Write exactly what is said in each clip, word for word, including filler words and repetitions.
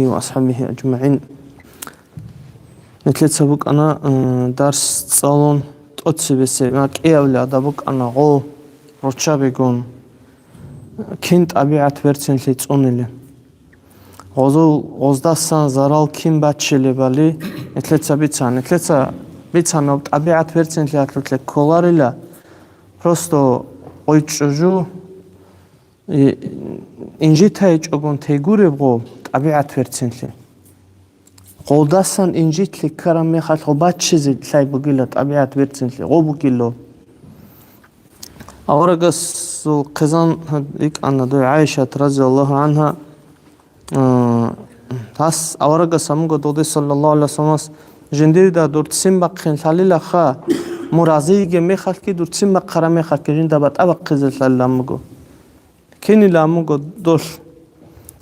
ва асхӀабихи аджмагӀин. Нилъеца букӀана, э, дарс цӀалун тӀоцебесеб, ма кӀиабилеб адаб букӀана гъо руччабигун кин тӀабигӀат берцинлъи цӀунилеб. Гъозул, гъоздасан зарал кин баччилебали нилъеца бицана. Нилъеца бицана, тӀабигӀат берцинлъи гьалъулъе кколарила, просто гъой чӀужу, и, инжитайчӀогун тей гуреб гъо тӀабигӀат берцинлъи. Гъолдасан инжитлъи ккараб мехалъ гъо баччизе лъай бугила тӀабигӀат берцинлъи, гъо бугило. Аварагасул хъизан йикӀана дой ГӀайшат, разияллагьу гӀангьа, а, гьас аварагас амуго доде, саллаллагьу гӀалайгьи вассаламас, жиндирда дур ццин бахъин лъалилаха, мун разийигеб мехалъги, дур ццин бахъараб мехалъги жинда батӀа бахъизе лъалила амуго. Кинила амуго долъ?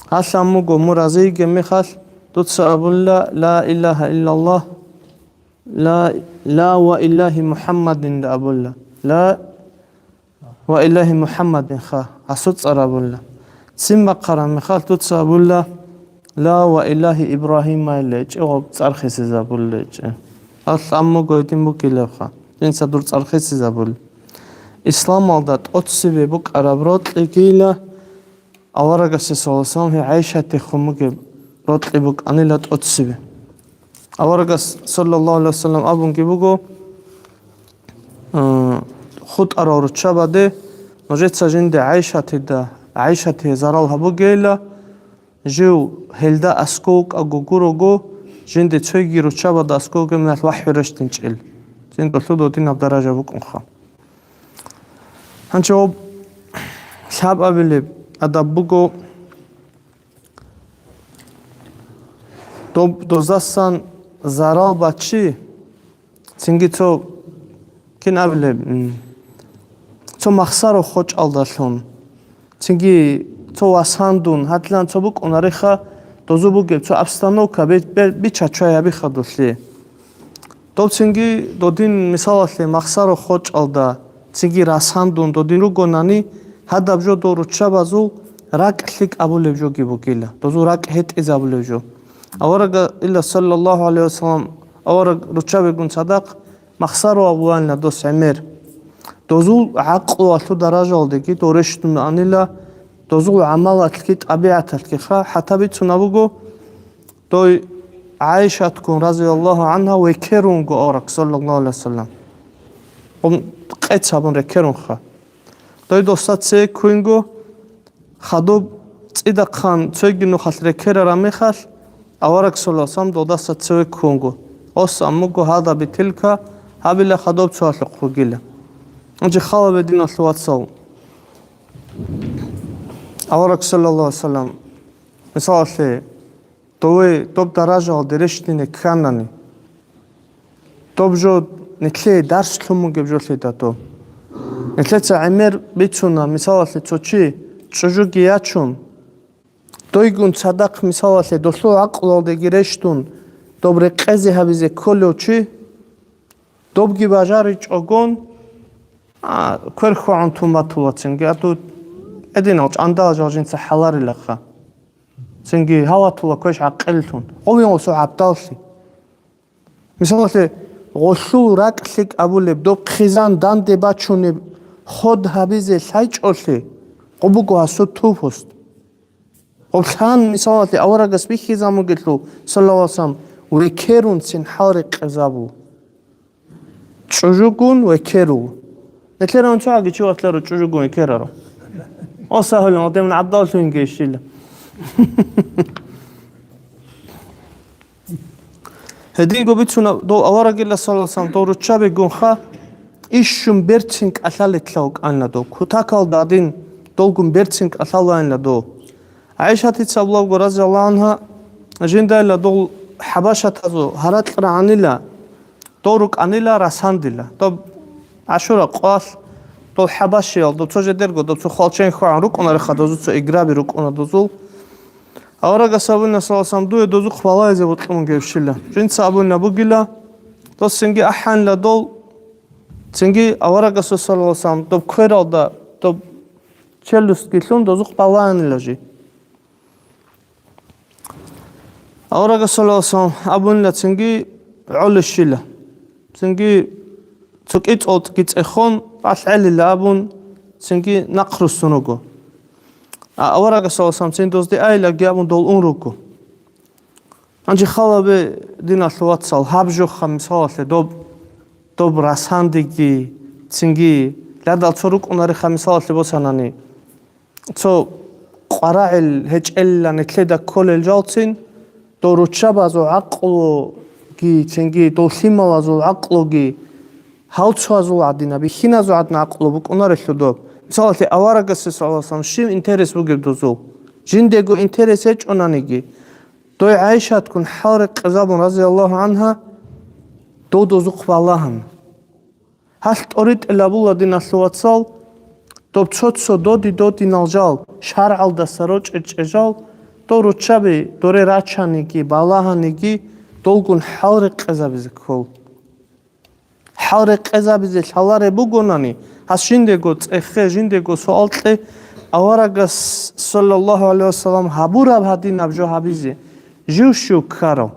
Гьалъ амуго мун разийигеб мехалъ, дуца абула: «Ла илагьа иллаллагь». Ла, ла ва илагьи МухӀаммадин абула. Ла ва илагьи МухӀаммадин ха, гьасул цӀар абула. Ццин бахъараб мехалъ дуца абула: «Ла ва илагьи Ибрагьима», илечӀо, гъоб цӀар хисизабулечӀо. Гьалъ аммуго гьедин букӀилебха, жинца дур цӀар хисизабула. Исламалда тӀоцебе букӀараб рокьигила, Аварагасе, саллаллагьу гӀалайгьи вассалам, гьей ГӀайшатихун бугеб рокьи букӀанила тӀоцебе. Аварагас, саллаллагьу гӀалайгьи вассалам, абунги буго, а, хутӀарал руччабаде: «Нужеца жинде ГӀайшатида, ГӀайшатие зарал гьабугейила, жив гьелда аскӀов вукӀаго гурого, жинде цоги руччабада аскӀов вугеб мехалъ вахӀю рещтӀинчӀел». Жинда лъудо динаб даража букӀунха. Гьанчо гьаб лъабабилеб адаб буго, доб-, дозасан зарал баччи, цинги цо, кин абилеб, м, цо махсаро хочӀалдалъун, цинги цо васандун, гьадилан цо букӀунариха, дозу бугеб цо обстановка бе-, бе-, бича чвай гьабиха долъи. Доб цинги додин, мисалалъе, махсаро хочӀалда, цинги расандун додин ругонани, гьадаб жо дол руччабазул ракӀ лъикӀ абулеб жоги бугила, дозул ракӀ гьетӀизабулеб жо. Аварага илла, саллаллагьу гӀалайгьи вассалам, авараг руччабигун цадахъ махсаро абуланила дос гӀемер. Дозул гӀакълуялъул даражалдеги дол рещтӀун анила, дозул гӀамалалъги тӀабигӀаталъгиха хӀатта бицунаб буго, дой ГӀайшаткун, разияллагьу гӀангьа, векерунго авараг, саллаллагьу гӀалайгьи вассалам. Къум-, къец гьабун рекерунха. Дой досда цеве ккунго, хадуб цӀидахъан цоги нухалъ рекерараб мехалъ, авараг, саллаллагьу гӀалайгьи вассалам, додаса цеве ккунго. Ос аммуго гьада битилка, гьабила хадуб цоялъухъ вугила. Унчи хала бединалъул вацал. Авараг, саллаллагьу гӀалайгьи вассалам, мисалалъе, дове доб даражаялде рещтӀине кканани, доб жо нилъее дарс лъун бугеб жолъидал доб. Нилъеца гӀемер бицуна, мисалалъе, цо чи чӀужуги ячун, дойгун цадахъ, мисалалъе, долъул гӀакълуялдеги рещтӀун, доб рекъезе гьабизе кколев чи, добги бажаричӀогон, а, квер хьвагӀун тун батула цинги, а дов гьединал чӀандала жал жинца хӀаларилаха. Цинги гьаватула квеш гӀакъиллъун, гъовин гъосо гӀабдаллъи. Мисалалъе, гъолъул ракӀ лъикӀ абулеб, доб хъизан данде бачунеб ход гьабизе лъайчӀолъи, гъо буго гьасул тупость. Гъоблъан, мисалалъе, аварагас бихьизабугелъул, саллаллагьу гӀалайгьи вассалам, векерунцин хӀал рекъезабу. ЧӀужугун векеру. Нилъер гьанцогӀаги чи ватларо чӀужугун векераро. О, сагьулин, гьадин гӀабдаллъугьинги ишила. Гьединго бицуна дов аварагила, саллаллагьу гӀалайгьи вассалам, дов руччабигунха, ишщун берцин кӀалъалелъа вукӀанила дов. Кутакалда гьадин долгун берцин кӀалъалаанила дов. ГӀайшатица абулабго, разияллагьу гӀангьа, жиндайила дол хӀабашатазул гьаракь рагӀанила, дол рукӀанила расандила. Доб ГӀашура къвалъ, дол хӀабашиял, доб цо жедерго, доб цо хвалчен хьвагӀун рукӀунариха дозул, цо играби рукӀуна дозул. Аварагас абуна, саллаллагьу гӀалайгьи вассалам, дуе дозухъ балайзе бокьун бугебщила. Жинца абуна бугила, дос цинги ахӀанила дол, цинги аварагасул, саллаллагьу гӀалайгьи вассалам, доб квералда, доб челюстьги лъун дозухъ балаанила жи. Аварагас саллаллагьу гӀалайгьи ва саллам абунила цинги гӀолищила. Цинги цо кӀицӀолтӀги цӀехон, балъгӀелила абун, цинги нахъ руссун руго. А аварагас саллаллагьу гӀалайгьи ва саллам цин дозде айлаги абун дол ун руго. Гьанже халабе, диналъул вацал, гьаб жоха мисалалъе доб, доб расандиги, цинги, лъадал цо рукӀунариха мисалалъе босанани, цо къварагӀел гьечӀелла нилъеда кколел жалцин, дол руччабазул гӀакълуги, цинги дол лъималазул гӀакълуги, гьалцоязул гӀадина, бихьиназул гӀадина гӀакълу букӀунарелъул доб. Мисалалъе, аварагасе, саллаллагьу гӀалайгьи ва саллам, щив интерес бугеб дозул? Жиндего интерес гьечӀонаниги, дой ГӀайшатгун хӀалрекъезабун, разияллагьу гӀангьа, дов дозухъ балагьана. Гьалъ тӀоритӀел абула, диналъул вацал, доб цо-цо доди-додинал жал, шаргӀалдаса рочӀечӀей жал, дов руччаби доре рачаниги, балагьаниги, долгун хӀалрекъезабизе ккол. ХӀалрекъезабизе лъалареб бугонани, гьас жиндего цӀехе, жиндего суал кье, аварагас, саллаллагьу гӀалайгьи ва саллам, гьабураб гьадинаб жо гьабизе жив щив ккарав?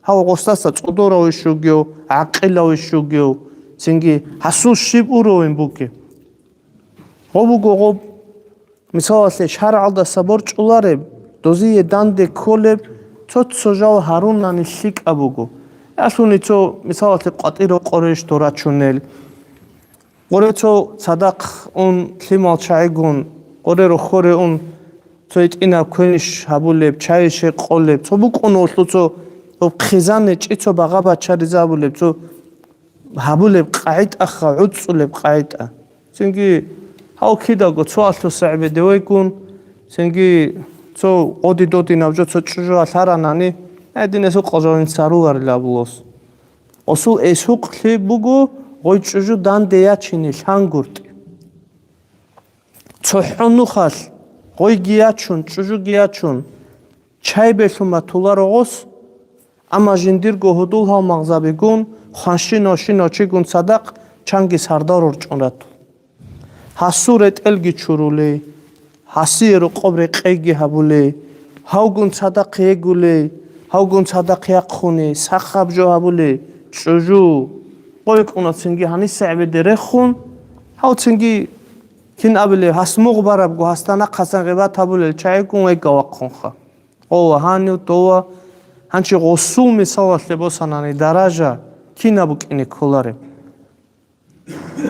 Гьав гъосдаса цӀодоравищ вугев, гӀакъилавищ вугев, цинги гьасул щиб уровень бугеб? Гъо буго гъоб, мисалалъе, шаргӀалдаса борчӀулареб, дозие данде кколеб цо-цо жал гьарунани лъикӀаб буго. Ялъуни цо, мисалалъе, къватӀиро къореш дорачунел. Къоре цо цадахъ ун лъимал чагӀигун, къоре рохьоре ун, цо гьитӀинаб квенищ гьабулеб, чайищ гьекъолеб, цо букӀунавлъу цо, цо хъизан гьечӀи, цо багъа бачаризабулеб, цо гьабулеб къагӀитӀаха, гӀуцӀцӀулеб къагӀитӀа. Цинги гьав кидаго цоалъуса гӀебеде вайгун, цинги цо къоди-додинаб жо цо чӀужуялъ гьаранани, гьедин эсукъал жо инсаруларила абулос. Осул эсукълъи буго гъой чӀужу данде ячине лъангуртӀи. ЦохӀо нухалъ гъойги ячун, чӀужуги ячун, чай белъун батуларо гъос, амма жиндирго гьудул-гьалмагъзабигун, хванщинав-щинав чигун цадахъ чанги сардал рорчӀун рату. Гьасул ретӀелги чурулей, гьасие рокъоб рекъейги гьабулей, гьавгун цадахъ егулей, гьавгун цадахъ яхъуни, сахаб жо гьабулей, чӀужу. Къойкъуна цинги гьаниса гӀебеде рехун, гьав цинги кин абулеб, гьас мугъ барабго, гьасда нахъасан гъибат гьабулел чагӀигун вайга вахъунха. Ова гьанив дова, гьанчи гъосул мисалалъе босанани даража кинаб букӀине кколареб?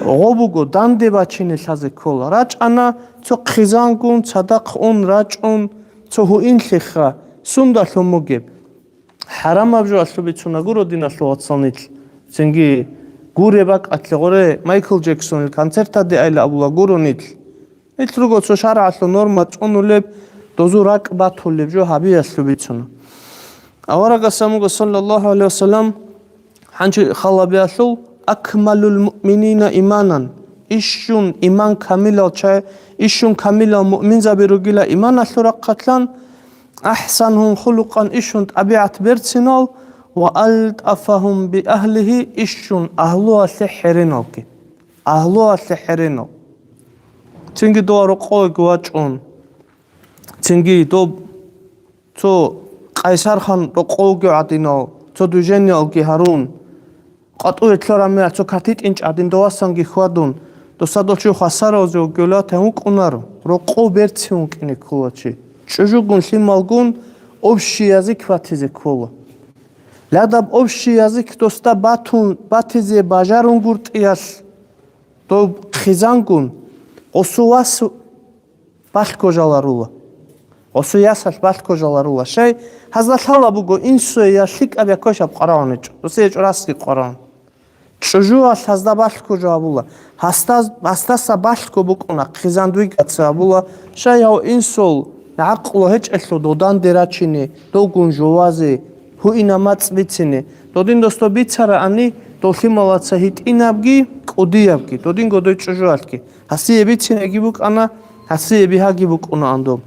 Гъо буго, данде бачине лъазе ккола. РачӀана цо хъизангун, цадахъ ун, рачӀун, цо гьуинлъиха, сундалъун бугеб? ХӀарамаб жо алъубицуна гуро, диналъул вацал, нилъ. Цинги гуре бакӀалъе гъоре Майкл Джексонил концертаде айла абула гуро нилъ. Нилъ руго цо шаргӀалъул норма цӀунулеб, дозу ракӀ батулеб жо гьабиялъубицуна. Аварагас амуго, саллаллагьу гӀалайгьи ва саллам, гьанчи халабиялъул акмалул муъминина иманан, ишшун иман камилал чай, ишшун камилал муъминзаби ругила иманалъул рахъалъан, ахсанхум хулукъан, ишшун тӀабигӀат берцинал, ва алтӀафахум биагьлихи, ишшун агьлуялъе хӀереналги. Агьлуялъе хӀеренал. Цинги дова рокъовеги вачӀун, цинги доб цо Къайсархан рокъовги гӀадинал, цо движениялги гьарун, къватӀуве лъорамиялъ цо катитӀинчӀ гӀадин довасанги хьвадун, досадул чи хвасаравзе вугевлъатан вукӀунаро, рокъов берцин вукӀине ккола чи. ЧӀужугун лъималгун общий язык батизе ккола. Ладаб общий язык досда батун, батизе бажарунгуртӀиялъ, доб хъизангун, гъосул вас балъго жаларула. Гъосул ясалъ балъго жаларула. Щай, гьазда лъала буго, инсуе я лъикӀаб, я квешаб къварагӀун гьечӀо. Досие гьечӀо расги къварагӀун. ЧӀужуялъ гьазда балъго жо гьабула. Гьасда, гьасдаса балъго букӀуна, хъизан дуйгаци гьабула. Щай гьав инсул гӀакълу гьечӀелъул доданде рачине, довгун жовазе, гьуинаб мацӀ бицине. Додин досда бицараани, дол лъималаца гьитӀинабги, кӀудиябги, додинго дой чӀужуялъги. Гьасие бицинеги букӀана, гьасие бигьаги букӀунаан доб.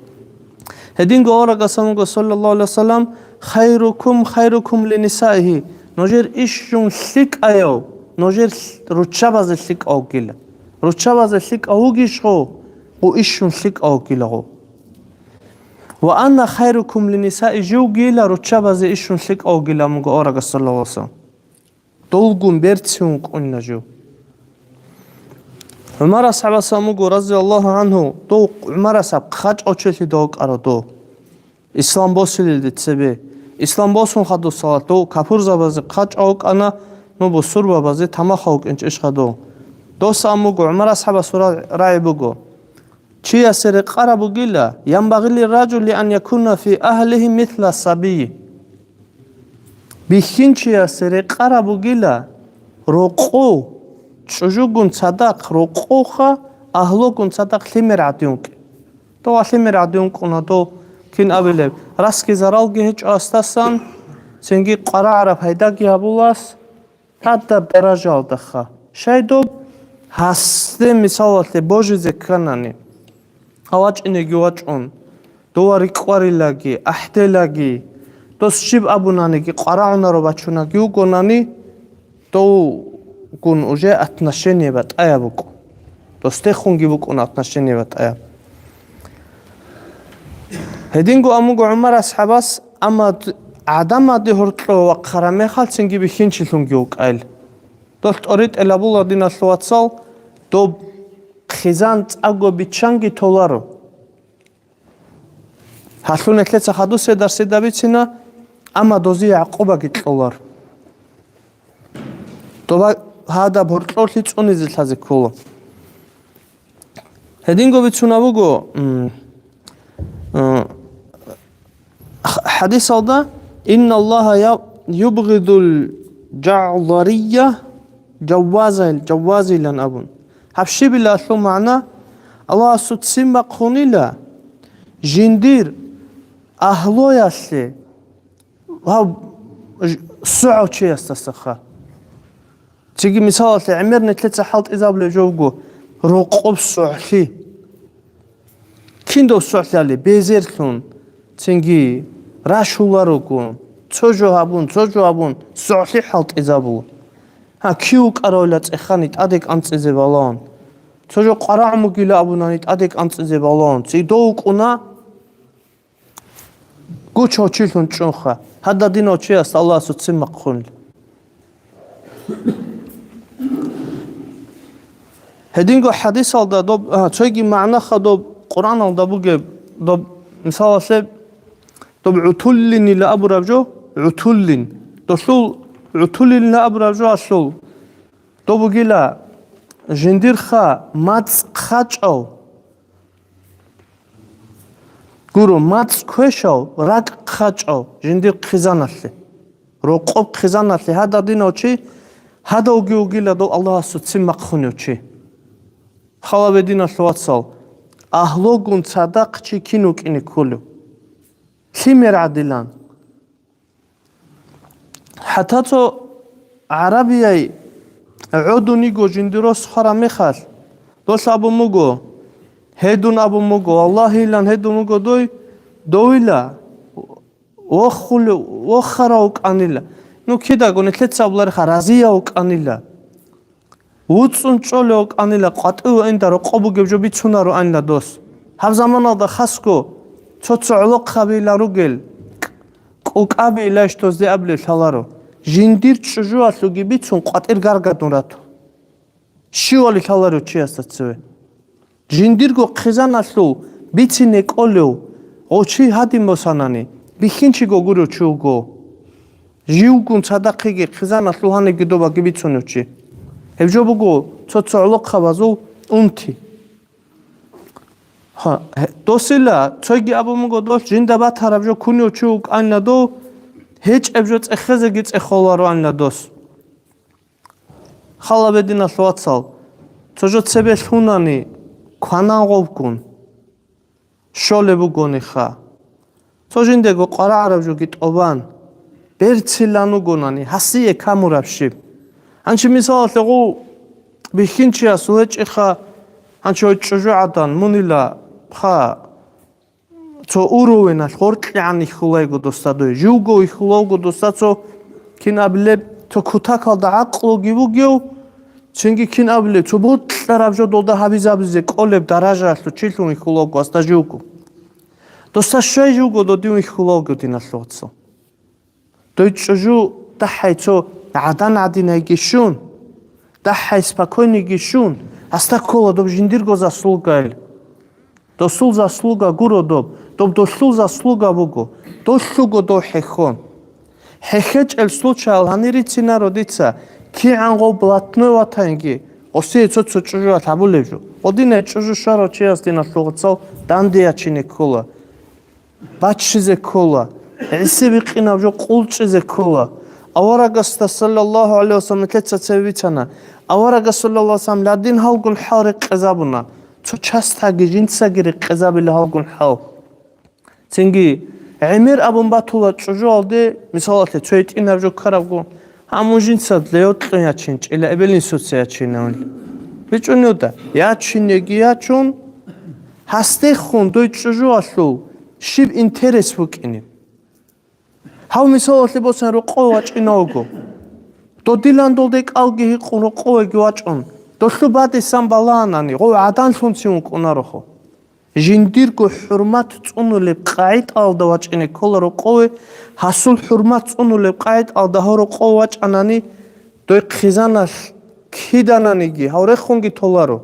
Гьединго аварагас амуго, саллаллагьу гӀалайгьи ва саллам, хайрукум, хайрукум линисаихи, нужер ишшун лъикӀаяв, нужер руччабазе лъикӀав вугила. Руччабазе лъикӀав вугищ гъо, гъо ишшун лъикӀав вугила гъо. «Ва анна хайрукум линисаи», живгийила руччабазе ишун лъикӀав вугилан буго аварагас, саллаллагьу гӀалайгьи вассалам. Долгун берцин вукӀунила жив. ГӀумар асхӀабас абун буго, разияллагьу гӀангьу, дов ГӀумар асхӀаб хъачӀав чилъидал вукӀарав дов. Ислам босилелде цебе. Ислам босун хадусала дов капурзабазе хъачӀав вукӀана, ну, бусурбабазе тамахав вукӀинчӀищха дов. Дос абун буго, ГӀумар асхӀабасул ра-, рагӀи буго. Чиясе рекъараб бугила, «Янбагъи лирражули ан якуна фи агьлигьи мисла сабий». Бихьинчиясе рекъараб бугила, рокъов, чӀужугун цадахъ рокъовха, агьлугун цадахъ лъимер гӀадин вукӀин. Дова лъимер гӀадин вукӀуна дов, кин абилеб, расги заралги гьечӀо гьасдасан, цинги къварагӀараб пайдаги гьабулас, гьадаб даражаялдаха. Щай доб гьасде мисалалъе божизе кканани, гьав вачӀинеги вачӀун, дова рикӀкӀварилаги, ахӀделаги, дос щиб абунаниги къварагӀунаро бачунаги вугонани, довгун уже отношение батӀаяб букӀун. Дос дехунги букӀун отношение батӀаяб. Гьединго абун буго ГӀумар асхӀабас, амма д-, гӀадамалде гьоркьо вахъараб мехалцинги бихьинчилъунги вукӀайил. Дол тӀоритӀел абула, диналъул вацал, доб хъизан цӀакъго биччанги толаро. Гьалъул нилъеца хадусе дарсида бицина, амма дозе гӀакъубаги кьолар. Доба гьадаб гьоркьорлъи цӀунизе лъазе ккола. Гьединго бицунаб буго, м, м, х-, хадисалда: «Инналлагьа я-, юбгъидул жагӀлария жаввазил-, жаввазилан», – абун. Гьаб щибилалъул магӀна: Аллагьасул ццин бахъунила жиндир агьлуялъе гьав ж-, согӀав чиясдасаха. Цинги мисалалъе, гӀемер нилъеца хӀалтӀизабулеб жо буго, рокъоб согӀлъи. Кин дов согӀлъали? Безерлъун, цинги рашуларого, цо жо гьабун, цо жо гьабун, согӀлъи хӀалтӀизабула. Гьа, кив вукӀаравила цӀехани тӀаде кӀанцӀизе балагьун. Цо жо къварагӀун бугила абунани тӀаде кӀанцӀизе балагьун. Ци дов вукӀуна, гучав чилъун чӀунха, гьададинав чиясда Аллагьасул ццин бахъунила. Гьединго хадисалда доб, а, цоги магӀнаха доб Къуръаналда бугеб, доб, мисалалъе, доб гӀутуллинила абураб жо, гӀутуллин. Долъул гӀутуллинила абураб жо алъул. Доб бугила жиндирха мацӀ хъачӀав, гуро, мацӀ квешав, ракӀ хъачӀав жиндир хъизаналъе, рокъоб хъизаналъе гьададинав чи, гьадавги вугила дов Аллагьасул ццин бахъунев чи. Хал гьабе, диналъул вацал, агьлугун цадахъ чи кин вукӀине кколев? Лъимер гӀадилан. ХӀатта цо гӀарабияй гӀодун йиго жиндир рос хвараб мехалъ, долъ абун буго, гьедун абун буго, валлагьилан гьедун буго дой, довила, воххулев, воххарав вукӀанила. Ну, кидаго нилъеца абулареха, разияв вукӀанила. ВуцӀцӀун чӀолев вукӀанила, къватӀив ваинда рокъоб бугеб жо бицунароанила дос. Гьаб заманалда хасго цо-цо гӀолохъабила ругел, кӀукӀабила иш дозде абулеб лъаларо. Жиндир чӀужуялъулги бицун къватӀир гаргадун ратун. Щивали лъаларо чиясда цеве. Жиндирго хъизаналъул бицине кӀолев гъов чи гьадин босанани, бихьинчиго гурев чи вуго. Живгун цадахъеги хъизаналъул гьанибги добаги бицунев чи. Гьеб жо буго цо-цо гӀолохъабазул унти. Гьа, гье-, досила цойги абун буго, дос жинда батараб жо кунев чи вукӀанила дов, гьечӀеб жо цӀехезеги цӀехолароанила дос. Хал гьабе, диналъул вацал, цо жо цебе лъунани кванан гъовкун щолеб бугониха. Цо жиндего къварагӀараб жоги тӀобан, берцилан вугонани, гьасие камураб щиб. Гьанчи мисалалъе гъов бихьинчияс гьечӀеха, гьанчи гьой чӀужугӀадан мунила, ха, цо уровеналъ гъоркьегӀан ихьулайго досда дой. Живго ихьулавго досда цо, кин абилеб, цо кутакалда гӀакълуги бугев, цинги кин абилеб, цо бокьараб жо долда гьабизабизе кӀолеб даражаялъул чилъун ихьулавго гьасда живго. Досда щай жуго додин вихьулалго, диналъул вацал. Дой чӀужу дагьай цо гӀадан гӀадинайги щун, дагьай спокойныйги щун, гьасда ккола доб жиндирго заслугайил. Досул заслуга гуро доб, доб долъул заслуга буго, долъуго дов хӀехьон. ХӀехьечӀел случаял гьанир рицинаро дица, кигӀан гъов блатной ватанги, гъосие цо-цо чӀужуялъ гьабулеб жо. Гъодинай чӀужу щварав чияс, диналъул вацал, данде ячине ккола. Баччизе ккола, гӀиси бикъинаб жо къулчӀизе ккола. Аварагасда, саллаллагьу гӀалайгьи вассалам, нилъеца цеве бицана. Аварагас, саллаллагьу гӀалайгьи вассалам, ладин гьалгун хӀал рекъезабуна, цо частаги жинцаги рекъезабила гьалгун хӀал. Цинги гӀемер абун батула чӀужуалде, мисалалъе, цо гьитӀинаб жо ккарабго, гьамун жинца для йокьун ячин, чӀила эбел-инсуца ячинавин. БичӀунелда, ячинеги ячун, гьасдехун дой чӀужуалъул щиб интерес букӀине. Гьав мисалалъе босани рокъове вачӀинавго. Додилан долде кӀалги гьикъун рокъовеги вачӀун, долъу бадисан балагьанани, гъов гӀаданлъунцин вукӀунарохо. Жиндирго хӀурмат цӀунулеб къагӀидаялда вачӀине ккола рокъове, гьасул хӀурмат цӀунулеб къагӀидаялда гьав рокъове вачӀанани, дой хъизаналъ кидананиги гьав рехунги толаро.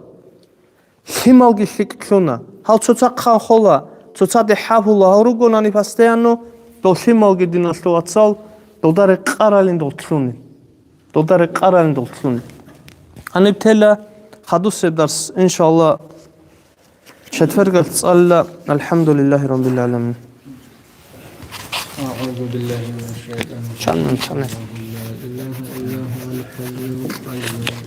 Лъималги лъикӀлъуна. Гьал цоцахъан хола, цоцаде хӀабула гьав ругонани постоянно, дол лъималги, диналъул вацал, долда рекъаралин дол лъуни. Долда рекъаралин дол лъуни. Гьаниб тела хадусеб дарс, иншалла, четвергалъ цӀалила. АлхӀамдулиллагьи раббил гӀаламин. أعوذ بالله من الشيطان الرجيم. Чанан, чанан. لا إله إلا هو الحي القيوم.